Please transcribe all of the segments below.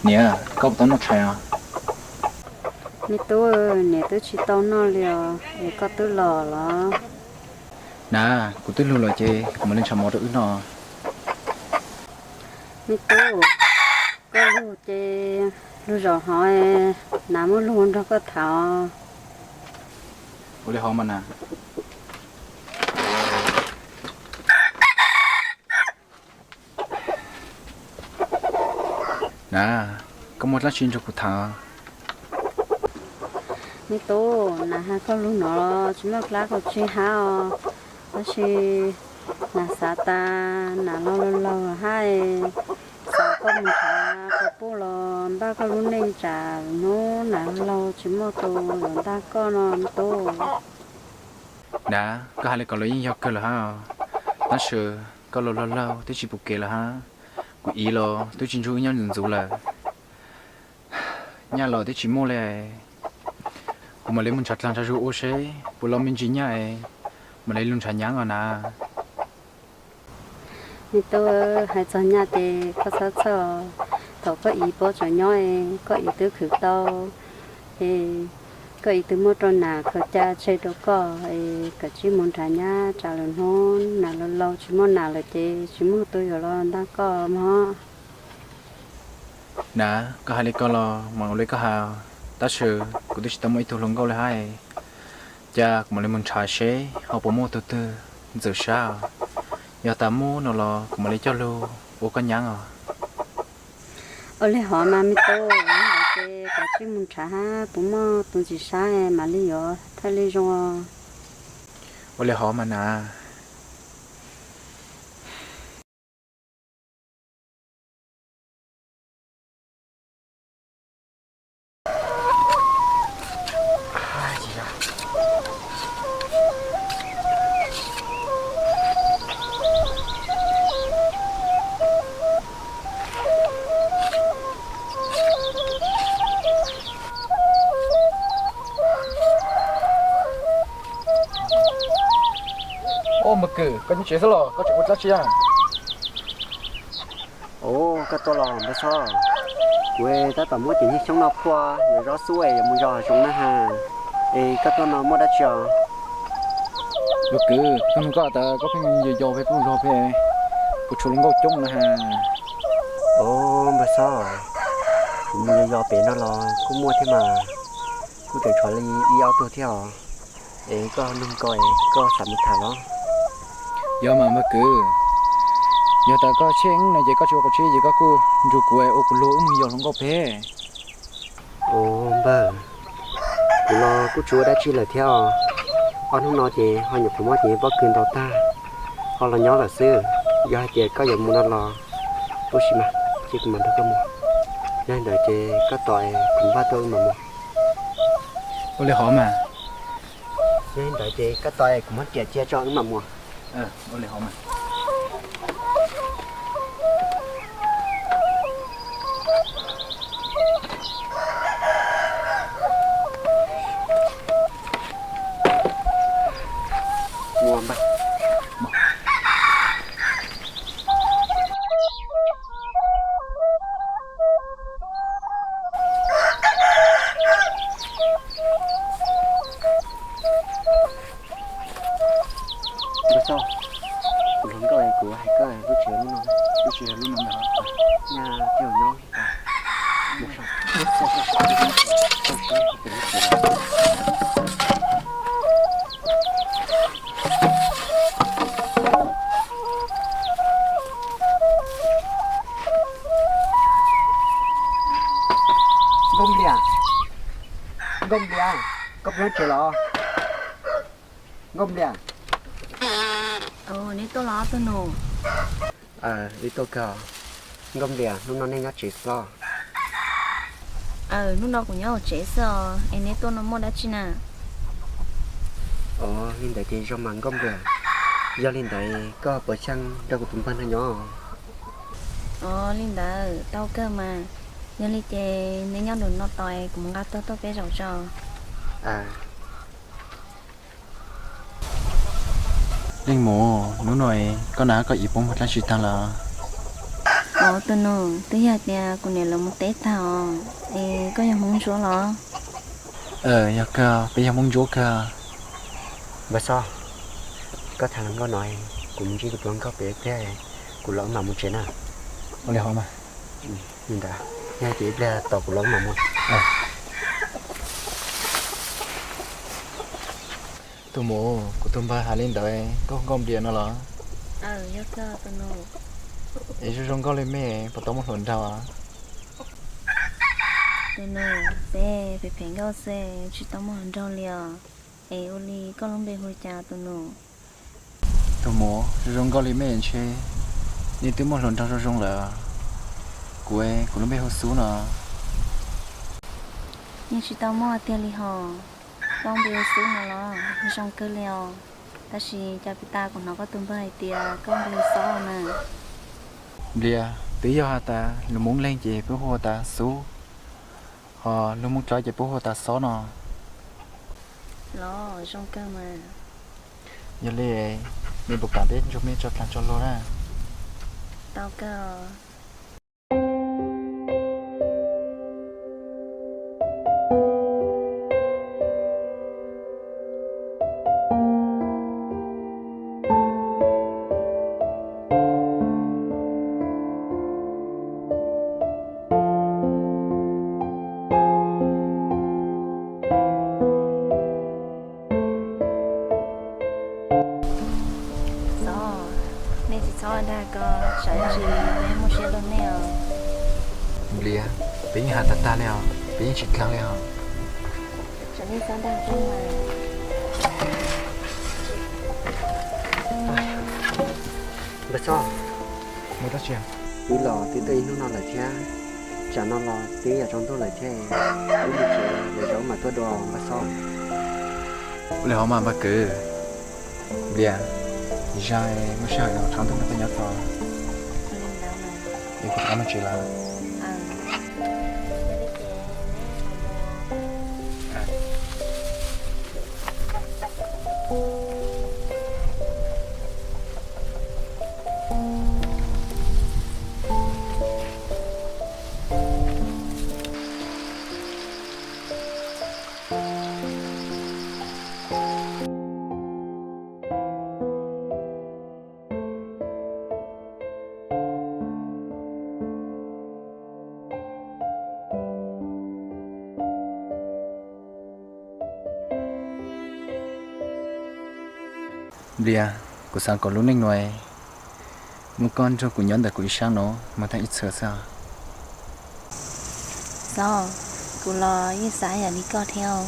Niam, koj puas tau noj tshais os? Me tub, niam twb tsis tau noj li os, es koj twb los los? Na, kuv twb lug lawm ces kuv mam li ntshav mov rau wb noj. Me tub, koj lug ces lug zaum hov, nas muab lug nrog koj tham. Ua li hov mas nas. Na, koj muaj dab tsi nrog kuv tham? Me tub, nas has koj lug no los tsis muaj dab tsi hab os, tab sis nas xav tas nas laug laug hab, xav koj mus nrhav qhov puj los npaj koj lub neej tsam hnub nas laug tsis muaj tus yuav ntaj koj no me tub. Na, koj has li ko los yeej yog kawg lawm hab, tab sis koj laug laug twb tsis pum kev lawm hab, kuv ib los twb tsis ntsib wb nyob ntxuv ntxuv lawm. Nyaj los twb tsis muaj li, kuv mam li mus nrhav dlaag nrhav zug ua seb puas los me ntsis nyaj, mam li lug nrhav nyab os na. Me tub, hais txog nyaj ces koj txhob txhawj, thaum koj ib puab tseem nyob, koj ib twb khwv tau, es koj ib twb muab rau nas khaws ca tseg rau koj, es koj tsij mus nrhav nyab tsam lwm hnub nas laug laug tsis muaj nas lawm ces tsis muaj tus yuav los ntaj koj mog. Na, koj hais li ko los mas ua li koj has, tab sis kuv twb tsis tau muaj ib tug hluas nkauj li hab, cas kuv mam li mus nrhav seb ho puas muaj tug twg ntxim sab, yog tas muaj no los kuv mam li coj lug ua koj nyab os. Ua li hov mas me tub, ntawd ces koj tsij mus nrhav hab puas muaj tus ntxim sab mam li yuav thawj li zoo. Ua li hov mas na. Au, Npawg Kwm, koj nyob tsev xwb los koj tseem ua dab tsi a? Au, koj tuaj los Npawg Xob. Kuv tab tom muab cov nyuag xyoob no phua yuav zob xub es yuav mus zos hav zoov na has. Es koj tuaj no muaj dab tsi os? Npawg Kwm, koj nug koj tas koj pheej yos yos pem pem zos pem, puas tshuav hluas nkauj coob na has? Au, Npawg Xob, kuv mus yos yos pem no los kuj muaj thiab mas, kuj tseem tshuav li ib ob tug thiab os. Es koj nug ko es koj xav mus tham los? Yog mas Npawg Kwm, yog tas koj tsheej no ces koj tsis ua qhov tseeb ces koj kuj nrug kuv ua kuv luag wb mus yos hluas nkauj pem. Au, npawg, kuv los kuj tsis ua dab tsi lawm thiab os. Ob hnub no ces ho nyuam qhuav muab cov pob kws ntaus tag, ho los nyob lawm xwb. Yog hais tias koj yuav mus no los, ua si mas, cia kuv mam nrog koj mus. Yog li ntawd ces koj tos es kuv npaj tuaj wb mam mus. Ua li hov mas. Yog li ntawd ces koj tos es kuv muab riam cia tso wb mam mus. Ua li hov mas. Npawg Xob, kuv hluas nkauj es kuv hais koj lub tsev lub no, lub tsev lub no ntag, nyaj thiaj nyob. Nkauj Nplias, Nkauj Nplias, koj puas nyob tsev los? Nkauj Nplias. Neb tuaj los tus nus? Wb tuaj kawg. Nkauj Nplias, hnub no nej nyob tsev xwb los? Aws, hnub no kuv nyob hauv tsev xwb os, es neb tuaj no muaj dab tsi na? Ov, li ntawd ces zoo mas Nkauj Nplias. Yog li ntawd koj puas xyeej nrog kuv tus npawg no nyob? Ov, li ntawd tau kawg mas. Yog li ces neb nyob nraum no tos es kuv mus nqa tuag tuaj peb zaum tso. Leej muam, hnub no koj na koj ib puas muaj dab tsi tag los? Ua tus nus, twb yog tias kuv niam lawv mus teb tag os, es koj yog Hmoob Ntsuab los? Yog kawg, peb yog Hmoob Ntsuab kawg. Npawg Xob, koj tham hluas nkauj no, kuv mus ntsib kuv tus hluas nkauj pem ib pliag, kuv los wb mam mus tsev na. Ua li hos mas. Li ntawd, yog tias ib pliag tos kuv los wb mam mus. Tus muam, kuv tus npawg hais li ntawd, koj hu nkauj Nplias no los? Es zoo zoo nkauj li mej puas tau muaj hluas nraug? Tus nus, peb phem phem nkauj xwb tsis tau muaj hluas nraug li os. Es ua li koj lub npe hu cas tus nus? Tus muam, zoo zoo nkauj li mej ntshe nej twb muaj hluas nraug zoo zoo lawm. Kuv, kuv lub npe hu Xub no. Yeej tsis tau muaj tiag li hos. Koj npe hu Xub no los? Zoo kawg li os. Tab sis cas pis tas kuv hnov koj tus npawg hais tias koj npe hu Xob na. Nplias, twb yog has tas lus Hmoob Leeg ces peb hu tas Xub, ho lus Hmoob Tsawb ces peb hu tas Xob no. Los zoo kawg mas. Yog li, mej puas kam peb ntsug mej tso dlaag tso luag na? Tau kawg. Xob, nej tsis txhob dag ko, tsam ib ntsis peb muaj siab dua nej os. Nplias, peb yeej has tag tag li os, peb yeej tsis dlaag li os. Tsam nej txhob dag peb mas. Npawg Xob, mus dab tsi? Twb los twb tuaj ib hnub no lawm thiab, tsam no los twb yog tsaus ntuj lawm thiab, wb mus tsev lawm zaum mam tuaj dua Npawg Xob. Ua li hov mas Npawg Kwv. Nplias, zag muaj sij hawm no tshav ntuj no peb nyob txog, es kuv rov qab mus tsev lawm. Nplias, kuv xav kom lub neej nuav muaj koj nrug kuv nyob ntawm kuv ib sab nuav moog tag ib txhia xwb. Xob, kuv los yeej xav yam li koj thiab.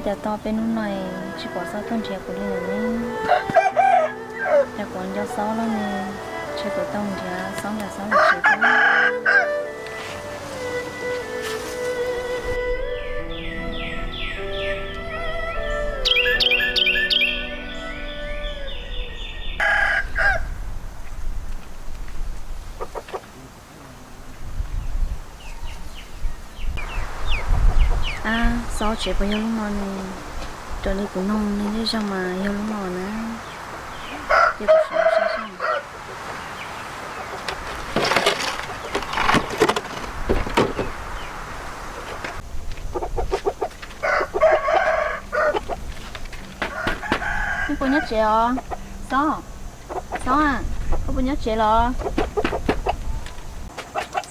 Cas tau peb hnub no tsis pom Xob tuaj nrhiav kuv li lawm ne? Yog kuv nco Xob lawm ne, ntshe kuv tau nrhiav Xob nrog Xob lub tsev. Ab, Xob tsev puas yog lub no ne? Raws li kuv noog neeg zej zog mas yog lub no na. Ces kuv sim saib saib. Tsev os. Xob, Xob, koj puas nyob tsev los?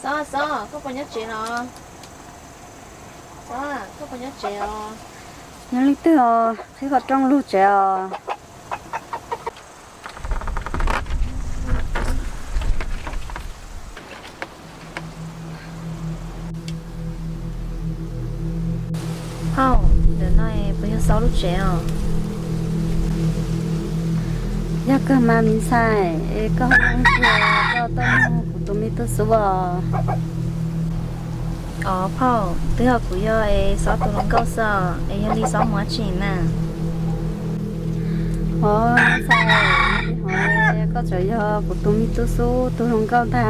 Xob, Xob, koj puas nyob tsev los? Xob, koj puas nyob tsev os? Nyob leej twg os, qhib qhov rooj lug tsev os. Phauj, ntawm no puas yog Xob lub tsev os? Yog kawg mas me ntxhais, es koj ho ua dab tsi, koj tuaj nug kuv tus me tub Xub os? Os phauj, twb yog kuv yog es Xob tus hluas nkauj xwb os, es yog li Xob mus dab tsi na? Os ntxhais, koj tseem yog kuv tus me tub Xub tus hluas nkauj ntag.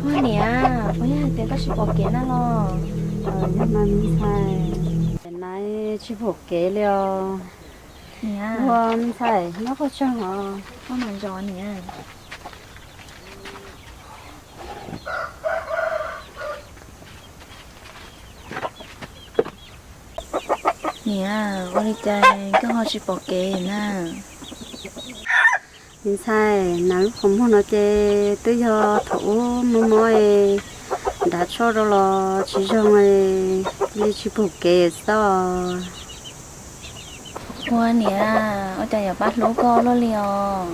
Ua niam, puas yog hais tias koj tsis pom kev na los? Yog mas me ntxhais, na tsis pom kev li os. Niam, ua me ntxhais nyob qhov twg os? Koj mam zov niam. Niam, ua li cas koj ho tsis pom kev na? Me ntxhais, nas lub qhov muag no ces twb yog thaum ub mob mob es nrad tshoj rau los tsis zoo es cia li tsis pom kev xwb os. Ua niam, ua cas yuav pab hlub koj luaj li os?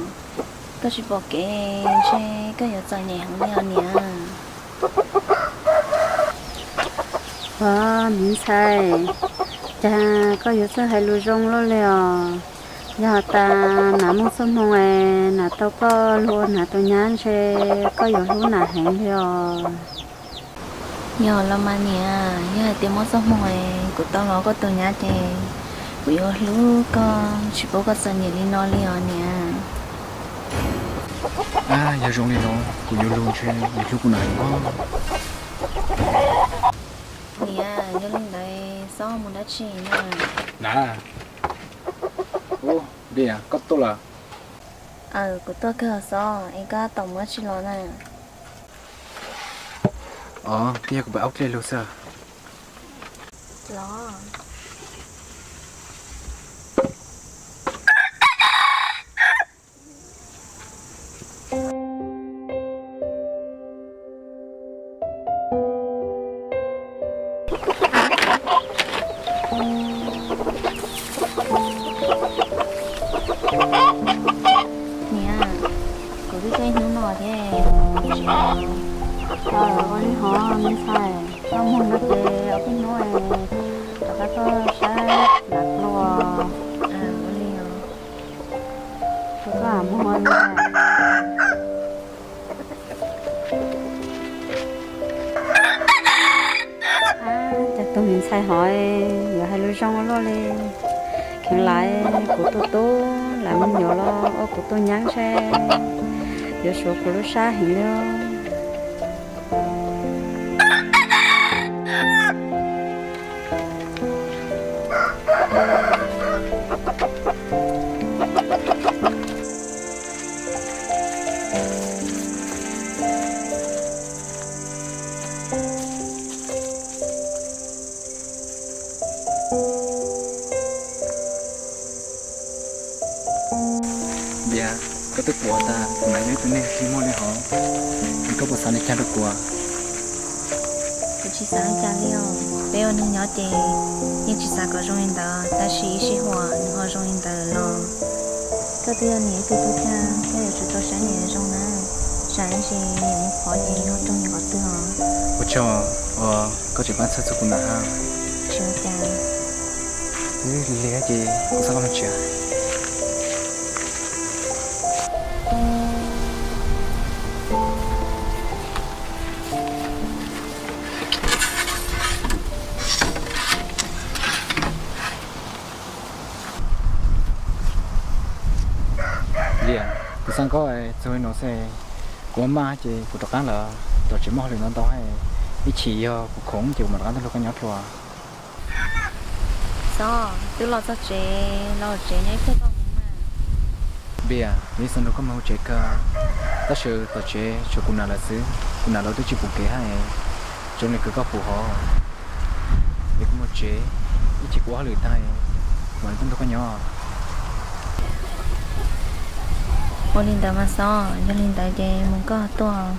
Koj tsis pom kev ntshe koj yuav txom nyem heev li os niam. Ua me ntxhais, cas koj yuav txawj hais lus zoo luaj li os? Yog tas nas muaj txoj hmoo es nas tau koj luag ua nas tus nyab ntshe koj yuav hlub nas heev li os. Yog los mas niam, yog hais tias muaj txoj hmoo es kuv tau los koj tus nyab ces kuv yuav hlub koj tsis pub koj txom nyem li no li os niam. Yog zoo li no kuv yuav luag ntshe yuav hlub kuv nas heev os. Niam, yog li ntawd Xob mus dab tsi na? Na, ub, Npias, koj tuaj lawm? Aws, kuv tuaj kawg Xob, es koj tau mus dab tsi los na? Os, twb yog kuv pab aub dlej lug xwb. Los. Niam, kuv twb tuaj ib hnub no thiab. Ua li hov me ntxhais, koj moog no ces ob peb hnub rov qab tuaj saib nas dlua. Ua li os. Kuv tuaj moog ua li. Cas tus me ntxhais hov yuav hais lus zoo ua luaj li. Kheev lam kuv tus tub lam me nyuam los ua kuv tus nyab ntshe yuav suav kuv lub sab heev li. Npias, koj twb pom tas kuv nam yog ib tug neeg tsis muaj li hov, es koj puas xav li cas rau kuv? Kuv tsis xav li cas li os. Peb ua neeg nyob ces yeej tsis xav kom zoo li ntawd, tab sis ib sij huam nws ho zoo li ntawd los. Koj twb yog niam ib tug tub thiab, koj yuav tsum tau saib niam zoo na, tsam ib ntsis niam mus phov ces yog raug niam qhov twg os. Ua tsaug uas koj tseem pab txhawb txog kuv nam hab. Tsis ua cas. Twb lig lig ces kuv xav koj mus tsev. Liam, kuv xav koj txog li no xwb, kuv maj maj ces kuv rov qab lawm. Tom tsev muaj hauj lwm ntau ntau, ib chim yog kuv khoom ces kuv mam rov qab tuaj nrog koj nyob dlua. Xob, twb los txog tsev, los tsev nyob ib pliag koj mus mas. Npias, kuv yeej xav nrog koj mus tsev kawg, tab sis tom tsev tshuav kuv nam lawv xwb, kuv nam lawv twb tsis pom kev hab, zoo li kawg koj pom hov. Kuv mus tsev, ib chim kuv ua hauj lwm tag, mam li tuaj nrog koj nyob. Ua li ntawd mas xov, yog li ntawd ces mus koj tuaj.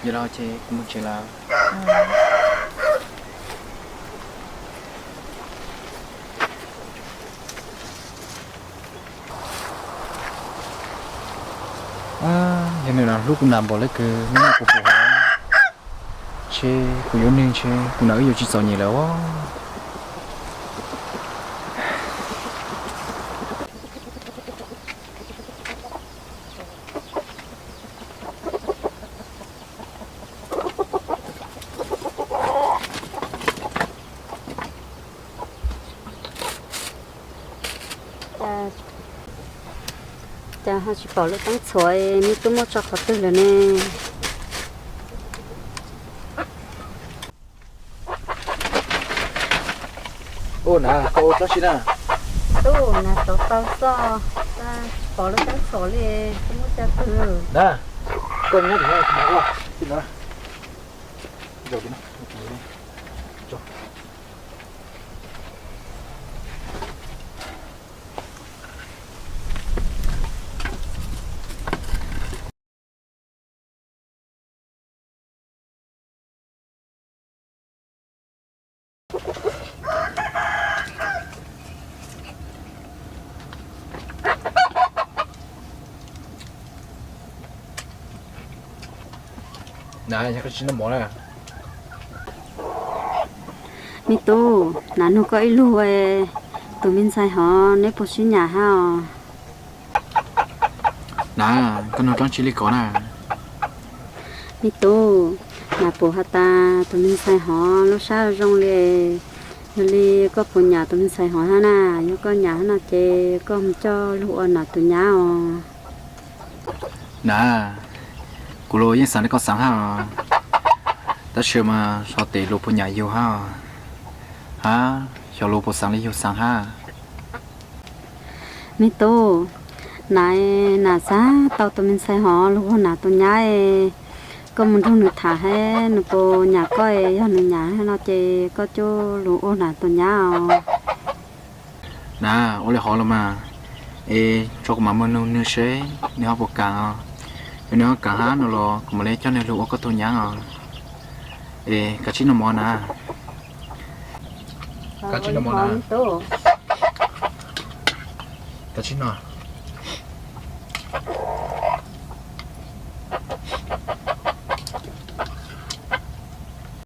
Yog li ces kuv mus tsev lawm. Yog nws hlub kuv nas npaum li kws nws hlub kuv hov, ntshe kuv yuav nws ntshe kuv nas wb yuav tsis txom nyem lawm os. Cas ho tsis pom lub teeb txhuam me tub muab tso qhov twg lawm ne? Ua na, koj ua tsob si na. Tub, nas tov tau xwb, tsis pom lub teeb txhuam li, tub muab tso twg lawm na? Koj nyob tim no, tim no. Na, yog koj tsis noj mov na. Me tub, nas nug koj ib lug, tus me ntxhais hov neb puas sib nyam hab os? Na, koj nug dlaab tsi li ko na? Me tub, nas puas has tas tus me ntxhais hov lub sab zoo li, yog li koj puas nyam tus me ntxhais hov hab na? Yog koj nyam hab no ces koj mus coj lug ua nas tus nyab os. Na, kuv los yeej xaav li koj xaav hab os, tab sis mas xyov tes luag puas nyam yug hab, hab xyov luag puas xaav li yug xaav hab. Me tub, na, nas xav tau tus me ntxhais hov lug ua nas tus nyab, koj mus nrug nws tham hab nws puas nyam koj, yog nws nyam no ces koj coj lug ua nas tus nyab os. Na, ua li hov los mas, es tso kuv mam mus nug nws seb nws ho puas kaam os. Yog nws ho kaam hab no los kuv mam li coj nws lug ua koj tug nyab os. Es kav tsij noj mov na. Kav tsij noj mov na. Kav tsij noj.